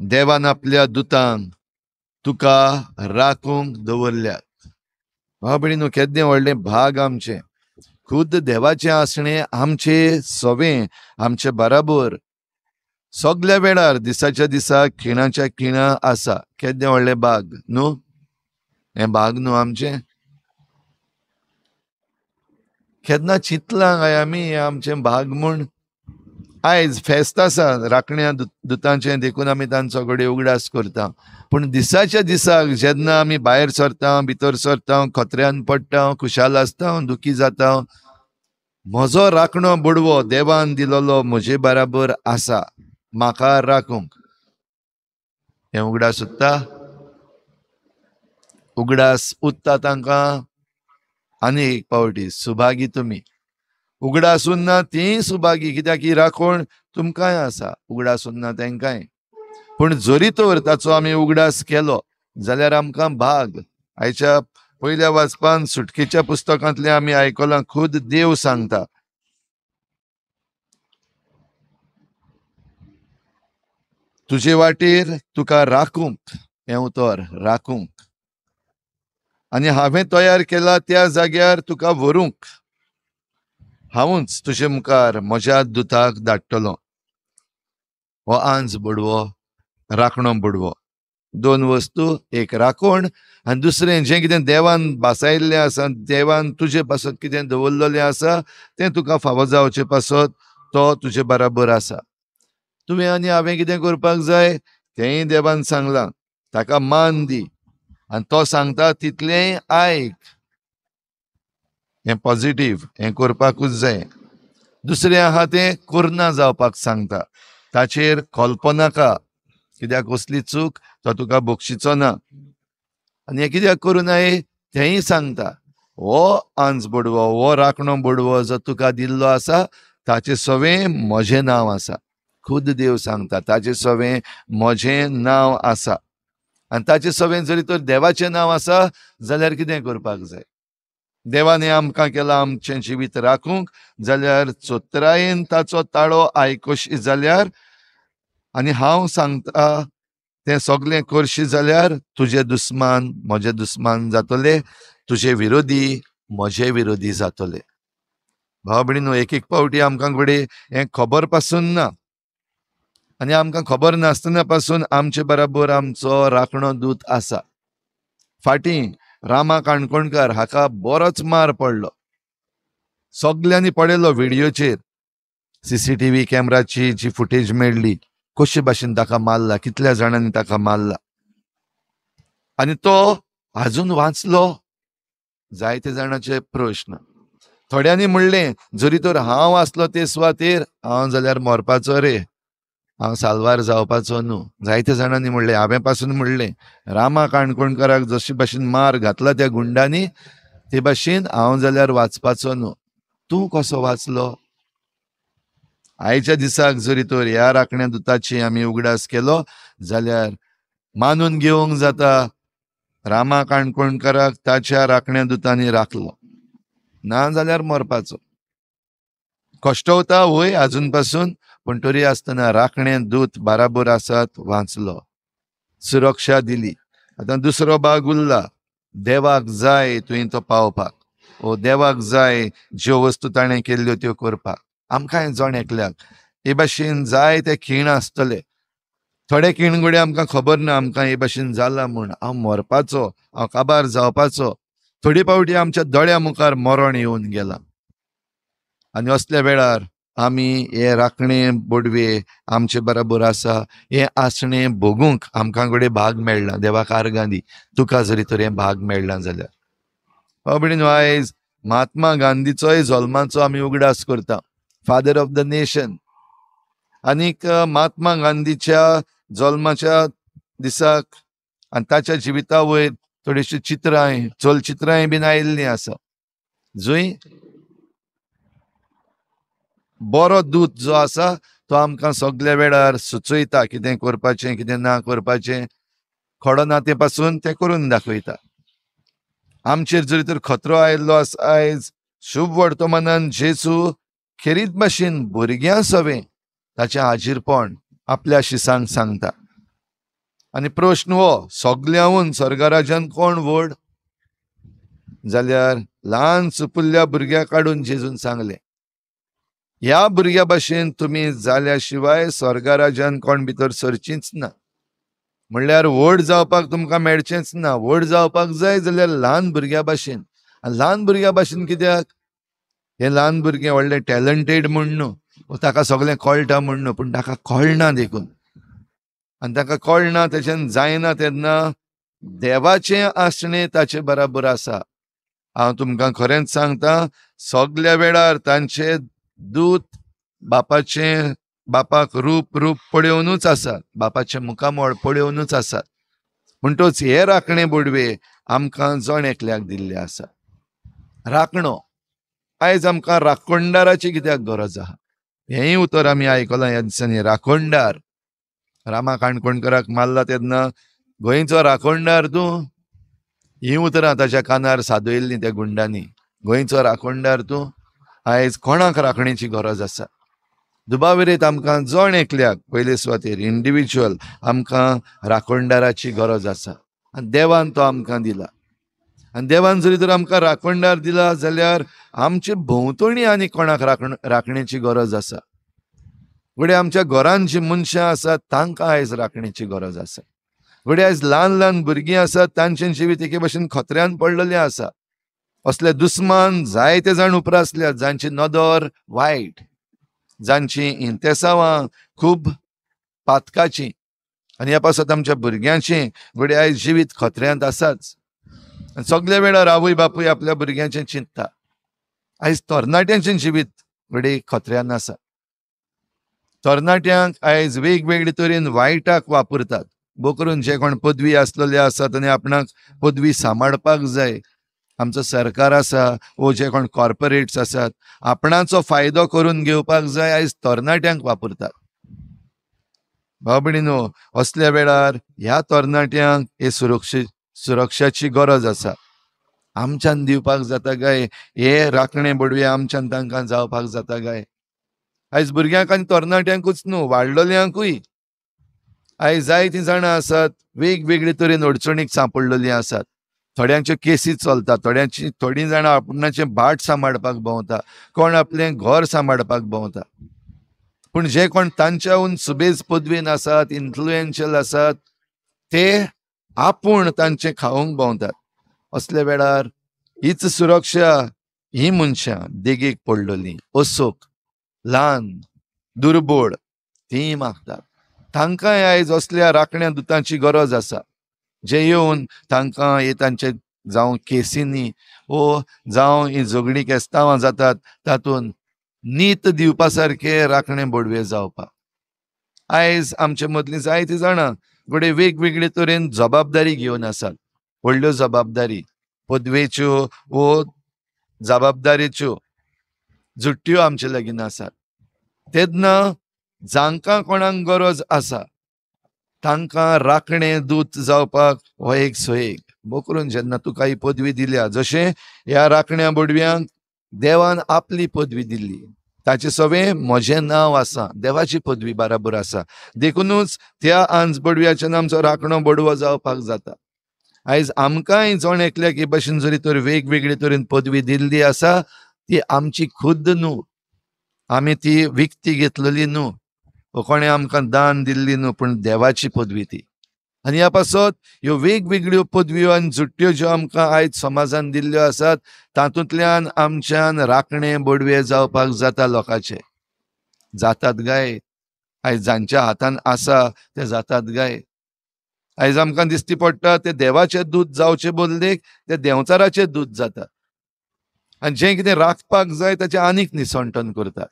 देवान आपल्या दुतांक तुका राखूंक दवरल्यात. भाव भयणीनो, केद्दें व्हडलें भाग आमचें. खुद्द देवाचें आसणें आमचे सवें, आमचे बराबर सगल्या वेळार, दिसाच्या दिसा, खिणाच्या खिणा आसा. केद्दें व्हडलें भाग न्हू हें, भाग न्हू आमचें. केन्ना चिंतलां काय आमी हें आमचें भाग म्हूण? आयज फेस्त आसा राखण्या दुतांचें, देखून आमी तांचो घडये उगडास करता. पूण दिसाच्या दिसाक जेन्ना आमी भायर सरता, भितर सरता, खतऱ्यान पडटा, खुशाल आसता, दुखी जाता, म्हजो राखणो बडवो देवान दिलोलो म्हजे बराबर आसा म्हाका राखूंक. हें उगडास उत्ता, उगडास उत्ता तांकां. आनी एक पावटी सुभागी तुमी. उगडास उरना तीं सुभागी, कित्याक ही राखण तुमकांय आसा. उगडास उरना तेंकांय. पूण जरी तर ताचो आमी उगडास केलो जाल्यार आमकां भाग. आयच्या पयल्या वाचपान सुटकेच्या पुस्तकांतलें आमी आयकलां, खुद देव सांगता, तुजे वाटेर तुका राखूंक, हें उतर राखूंक, आनी हांवें तयार केला त्या जाग्यार तुका व्हरूंक हांवूच तुजे मुखार म्हज्या दुताक धाडटलो. हो आंज बडवो, राखणो बडवो. दोन वस्तू, एक राखण आनी दुसरें जें कितें देवान भासायिल्लें आसा, देवान तुजे पासत कितें दवरलेलें आसा तें तुका फावो जावचे पासत तो तुजे बराबर आसा. तुवें आनी हांवें कितें करपाक जाय तेंय देवान सांगलां. ताका मान दी आनी तो सांगता तितलेंय आयक. हें पॉझिटीव, हें करपाकूच जाय. दुसरें आहा तें करना जावपाक सांगता, ताचेर कल्पो नाका, कित्याक कसली चूक तो तुका बक्षिचो ना. आनी हें कित्याक करूं नये तेंय सांगता. हो आंज बडवो, हो राखणो बडवो जो तुका दिल्लो आसा ताचें सवें म्हजें नांव आसा. खुद देव सांगता ताचें सवें म्हजें नांव आसा. आनी ताचें सवें जरी तर देवाचें नांव आसा जाल्यार कितें करपाक जाय? देवान हें आमकां केलां आमचें जिवीत राखूंक, जाल्यार चतुरायेन ताचो ताळो आयकशी जाल्यार आनी हांव सांगता तें सगलें करशी जाल्यार तुजे दुस्मान म्हजे दुस्मान जातले, तुजे विरोधी म्हजे विरोधी जातले. भाव भयणीनो, एक एक पावटी आमकां घडये हें खबर पासून ना, आनी आमकां खबर नासतना पासून आमचे बराबर आमचो राखणो दूत आसा. फाटीं रामा काणकोणकार हाका बरोच मार पडलो, सगल्यांनी पळयलो व्हिडियोचेर, सीसीटीव्ही कॅमेराची जी फुटेज मेळ्ळी, कशे भाशेन ताका मारला, कितल्या जाणांनी ताका मारला, आनी तो आजून वाचलो. जायते जाणांचे प्रश्न. थोड्यांनी म्हणलें जरी तर हांव आसलो ते सुवातेर हांव जाल्यार मरपाचो रे, हांव साल्वार जावपाचो न्हू. जायते जाणांनी म्हणलें, हांवें पासून म्हणलें, रामा काणकोणकाराक जशे भाशेन मार घातला त्या गुंडांनी ते भाशेन हांव जाल्यार वाचपाचो न्हू. तूं कसो वाचलो? आयच्या दिसाक जरी तर ह्या राखण्या दुताची आमी उगडास केलो जाल्यार मानून घेवंक जाता रामा काणकोणकाराक ताच्या राखण्या दुतांनी राखलो, ना जाल्यार मरपाचो. कश्टवता वय आजून पासून, पूण तरी आसतना राखणे दूत बराबर आसात, वाचलो, सुरक्षा दिली. आतां दुसरो भाग उरला, देवाक जाय तुवें तो पावपाक, ओ देवाक जाय ज्यो वस्तू ताणें केल्ल्यो त्यो करपाक. आमकांय जण एकल्याक हे भाशेन जाय ते खीण आसतले. थोडे खीण घडये आमकां खबर ना आमकां हे भाशेन जालां म्हूण, हांव मरपाचो, हांव काबार जावपाचो. थोडे फावटी आमच्या दोळ्या मुखार मरण येवन गेलां, आनी असल्या वेळार आमी हे राखणे बोडवे आमचे बराबर आसा हें आसणें भोगूंक आमकां घडये भाग मेळ्ळा. देवाक आर्गां दी तुका जरी तर हें भाग मेळ्ळां जाल्यार. भाव भयणीनो, आयज महात्मा गांधीचोय जल्माचो आमी उगडास करता, फादर ऑफ the nation. आनीक महात्मा गांधीच्या जल्माच्या दिसाक आनी ताच्या जिविता वयर थोडीशीं चित्रांय, चलचित्रांय बीन आयिल्लीं आसा, जंय बरो दूत जो आसा तो आमकां सगल्या वेळार सुचयता कितें करपाचें, कितें ना करपाचें, खडो ना ते पासून तें करून दाखयता. आमचेर जरी तर खतरो आयिल्लो आसा आयज, शुभ वर्तमानान जेजू खेरीत भाशेन भुरग्यां सवें ताचें हाजीरपण आपल्या शिसांक सांगता. आनी प्रश्न हो, सगल्यांहून स्वर्गराज्यान कोण व्हड? जाल्यार ल्हान सुपुल्ल्या भुरग्याक काडून जेजून सांगलें, ह्या भुरग्या भाशेन तुमी जाल्या शिवाय स्वर्गराज्यान कोण भितर सरचींच ना. म्हणल्यार व्हड जावपाक तुमकां मेळचेंच ना. व्हड जावपाक जाय जाल्यार ल्हान भुरग्या भाशेन. आनी ल्हान भुरग्या भाशेन कित्याक? हें ल्हान भुरगें व्हडलें टॅलंटेड म्हूण न्हू, ताका सगळें कळटा म्हूण न्हू, पूण ताका कळना देखून. आनी ताका कळना, तेच्यान जायना, तेन्ना देवाचें आसणें ताचे बराबर आसा. हांव तुमकां खरेंच सांगता, सगल्या वेळार तांचे दूत बापाचें, बापाक रूप रूप पळोवनूच आसात, बापाचें मुखामळ पळोवनूच आसात. म्हणटच हे राखणे बोडवे आमकां जण एकल्याक दिल्ले आसा. राखणो, आयज आमकां राखणदाराची कित्याक गरज आहा? हेंय उतर आमी आयकलां ह्या दिसांनी, राखणदार. रामा काणकोणकराक मारला तेन्ना गोंयचो राखणदार तूं, हीं उतरां ताच्या कानार सादयल्लीं त्या गुंडांनी. गोंयचो राखणदार तूं. आयज कोणाक राखणेची गरज आसा? दुबाविरेत आमकां जण एकल्याक पयले सुवातेर इंडिविज्युअल आमकां राखणदाराची गरज आसा. आनी देवान तो आमकां दिला. आनी देवान जरी तर आमकां राखणदार दिला जाल्यार आमचे भोंवतणी आनी कोणाक राखणेची गरज आसा? घडये आमच्या घरान जी मनशां आसात तांकां आयज राखणेची गरज आसा. घडये आयज ल्हान ल्हान भुरगीं आसात तांचें जिवीत एके भशेन खतऱ्यान पडलेलें आसा. असले दुस्मान जायते जाण उप्रासल्यात, जांची नदर वायट, जांची इंतेसांवां खूब पातकाची. आनी ह्या पासत आमच्या भुरग्यांचें घडये आयज जिवीत खतऱ्यांत आसाच. आनी सगल्या वेळार आवय बापूय आपल्या भुरग्यांचें चिंतता. आयज तरणाट्यांचें जिवीत घडये खतऱ्यान आसा. तरणाट्यांक आयज वेगवेगळे तरेन वायटाक वापरतात. बोकरून जे कोण पदवी आसलेले आसात आनी आपणाक पदवी सांबाळपाक जाय, आमचो सरकार आसा वो जे कोण कॉर्पोरेट्स आसात आपणाचो फायदो करून घेवपाक जाय, आयज तरणाट्यांक वापरतात. भाव भयणीनो, असल्या वेळार ह्या तरणाट्यांक हे सुरक्षाची गरज आसा. आमच्यान दिवपाक जाता काय हे राखणे बडवे? आमच्यान तांकां जावपाक जाता काय? आयज भुरग्यांक आनी तरणाट्यांकूच न्हू, वाडलेल्यांकूय आयज जायतीं जाणां आसात वेगवेगळे तरेन अडचणीक सांपडलेलीं आसात. थोड्यांच्यो केसी चलता, थोड्यांची थोडीं जाणां आपणाचें भाट सांबाळपाक भोंवता, कोण आपलें घर सांबाळपाक भोंवता. पूण जे कोण तांच्याहून सुबेज पदवेन आसात, इन्फ्लुएन्शियल आसात, ते आपूण तांचें खावंक भोंवतात. असल्या वेळार हीच सुरक्षा ही मनशां देगेक पडलेलीं, असोक, ल्हान, दुर्बळ तीं मागतात. तांकांय आयज असल्या राखण्या दुतांची गरज आसा, जे येवन तांकां हे तांचे जावं केसींनी वो जावं ही झगडीं केस्तांवां जातात तातूंत नीत दिवपा सारके राखणे बोडवे जावपाक. आयज आमचे मदलीं जायतीं जाणां घडये वेगवेगळे तरेन जबाबदारी घेवन आसात, व्हडल्यो जबाबदारी, पदवेच्यो वो जबाबदारेच्यो जुट्ट्यो आमचे लागीं आसात. तेन्ना जांकां कोणाक गरज आसा तांकां राखणे दूत जावपाक हो एक सोयेक. बोकरून जेन्ना तुका ही पदवी दिल्या, जशें ह्या राखण्या बोडव्यांक देवान आपली पदवी दिल्ली, ताचें सवें म्हजें नांव आसा, देवाची पदवी बराबर आसा, देखुनूच त्या आंज बोडव्याच्यान आमचो राखणो बोडवो जावपाक जाता. आयज आमकांय जण एकल्याक हे भशेन जरी तर वेगवेगळे तरेन पदवी दिल्ली आसा, ती आमची खुद्द न्हू, आमी ती विकती घेतलेली न्हू, कोणें आमकां दान दिल्ली न्हू, पूण देवाची पदवी ती. आनी ह्या पासत ह्यो वेगवेगळ्यो पदव्यो आनी जुट्ट्यो ज्यो आमकां आयज समाजान दिल्ल्यो आसात तातूंतल्यान आमच्यान राखणे बोडवे जावपाक जाता. लोकांचे जातात गाय, आयज जांच्या हातान आसा ते जातात गाय. आयज आमकां दिसती पडटा ते देवाचे दूत जावचे बदलेक ते देंवचाराचे दूत जातात आनी जें कितें राखपाक जाय ताचें आनीक निसंटन करतात.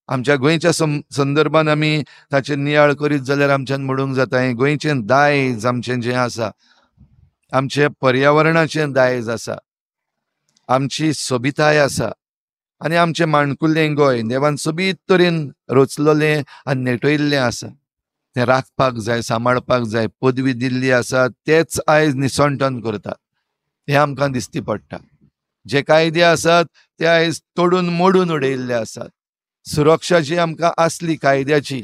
आमच्या गोंयच्या संदर्भान आमी ताचेर नियाळ करीत जाल्यार आमच्यान म्हणूंक जाता हें गोंयचें दायज आमचें जें आसा, आमचें पर्यावरणाचें दायज आसा, आमची सोबिताय आसा आनी आमचें माणकुलें गोंय देवान सोबीत तरेन रचलेलें आनी नेटयल्लें आसा. तें राखपाक जाय, सांबाळपाक जाय. पदवी दिल्ली आसा तेच आयज निसंटन करतात, हें आमकां दिसती पडटा. जे कायदे आसात ते आयज तोडून मोडून उडयल्ले आसात. सुरक्षा जी आमकां आसली कायद्याची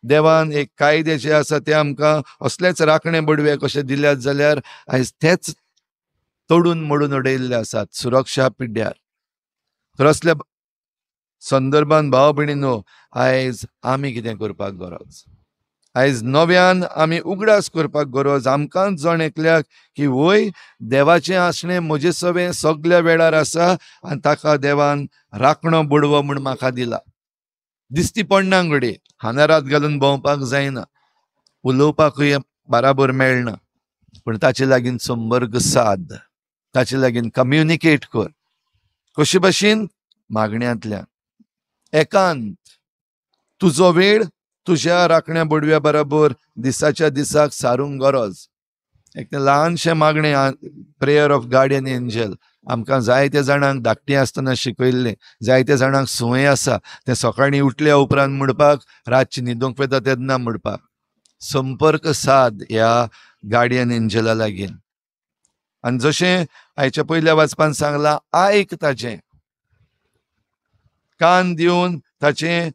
देवान एक कायदे जे आसा ते आमकां असलेच राखणे बडवे कशे दिल्यात जाल्यार आयज तेच तोडून मोडून उडयल्ले आसात सुरक्षा पिड्ड्यार. तर असल्या संदर्भान भाव भयणीनो आयज आमी कितें करपाक गरज, आयज नव्यान आमी उगडास करपाक गरज आमकां जण एकल्याक की वय देवाचें आसणें म्हजे सवें सगल्या वेळार आसा आनी ताका देवान राखणो बडवो म्हूण म्हाका दिला. दिसती पडना घडये, हानारात घालून भोंवपाक जायना, उलोवपाकूय बराबर मेळना, पूण ताचे लागीं संपर्क साद, ताचे लागीं कम्युनिकेट कर. कशे भाशेन? मागण्यांतल्यान. एकांत तुजो वेळ तुज्या राखण्या बडव्या बराबर दिसाच्या दिसाक सारूंक गरज. एक ल्हानशें मागणें, प्रेयर ऑफ गार्डियन एंजल, आमकां जायत्या जाणांक धाकटीं आसतना शिकयल्लें, जायत्या जाणांक संवय आसा तें सकाळीं उठल्या उपरांत म्हणपाक, रातची न्हिदूंक वता तेन्ना म्हणपाक. संपर्क साद ह्या गार्डियन एंजला लागीं. आनी जशें आयच्या पयल्या वाचपान सांगलां, आयक ताचें, कान दिवन ताचें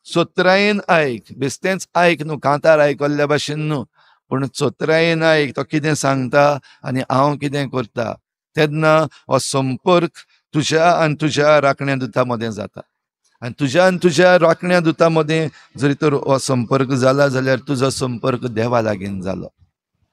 चतुरायेन आयक, बेस्तेंच आयक न्हू, कांतार आयकल्ल्या भाशेन न्हू, पूण चतुरायेन आयक तो कितें सांगता आनी हांव कितें करता. तेन्ना हो संपर्क तुज्या आनी तुज्या राखण्या दुता मदें जाता. आनी तुज्या आनी तुज्या राखण्या दुता मदें जरी तर हो संपर्क जाला जाल्यार तुजो संपर्क देवा लागीं जालो.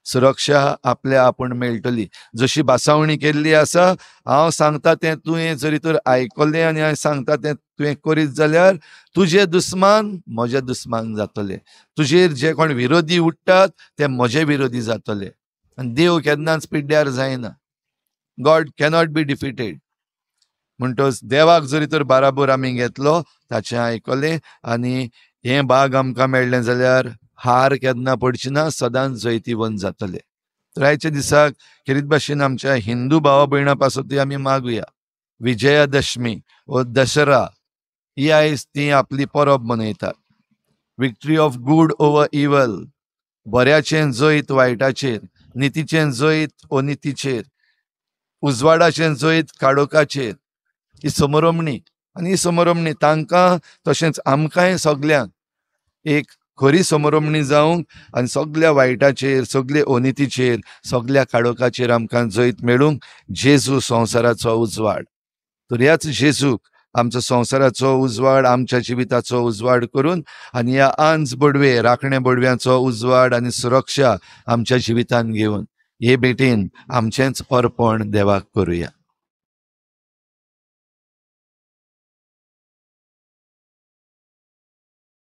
सुरक्षा आपल्या आपूण मेळटली. जशी भासावणी केल्ली आसा, हांव सांगता तें तुवें जरी तर आयकलें आनी हांव सांगता तें तुवें करीत जाल्यार तुजे दुस्मान म्हजे दुस्मान जातले, तुजेर जे कोण विरोधी उठ्ठात ते म्हजे विरोधी जातले. आनी देव केन्नाच पिड्ड्यार जायना. गॉड कॅनॉट बी डिफिटेड. म्हणटच देवाक जरी तर बराबर आमी घेतलो, ताचें आयकलें आनी हें भाग आमकां मेळ्ळें जाल्यार हार केन्ना पडची ना, सदांच जैतिवंत जातले. तर आयच्या दिसाक खेरीत भाशेन आमच्या हिंदू भावा भयणां पासतूय आमी मागुया. विजयादशमी वो दशरा ही आयज ती आपली परब मनयतात. Victory of good over evil, बऱ्याचें जैत वायटाचेर, नितीचें जैत अनितीचेर, उजवाडाचें जैत काळोखाचेर, ही समरमणी. आनी ही समरमणी तांकां तशेंच आमकांय सगल्यांक एक खरी समरमणी जावंक आनी सगल्या वायटाचेर, सगले अनितीचेर, सगल्या काळोखाचेर आमकां जैत मेळूंक जेजू संवसाराचो उजवाड. तर ह्याच जेजूक आमचो संवसाराचो उजवाड, आमच्या जिविताचो उजवाड करून आनी ह्या आंज बडवे, राखणे बडव्यांचो उजवाड आनी सुरक्षा आमच्या जिवितान घेवन हे भेटेन आमचेंच अर्पण देवाक करुया.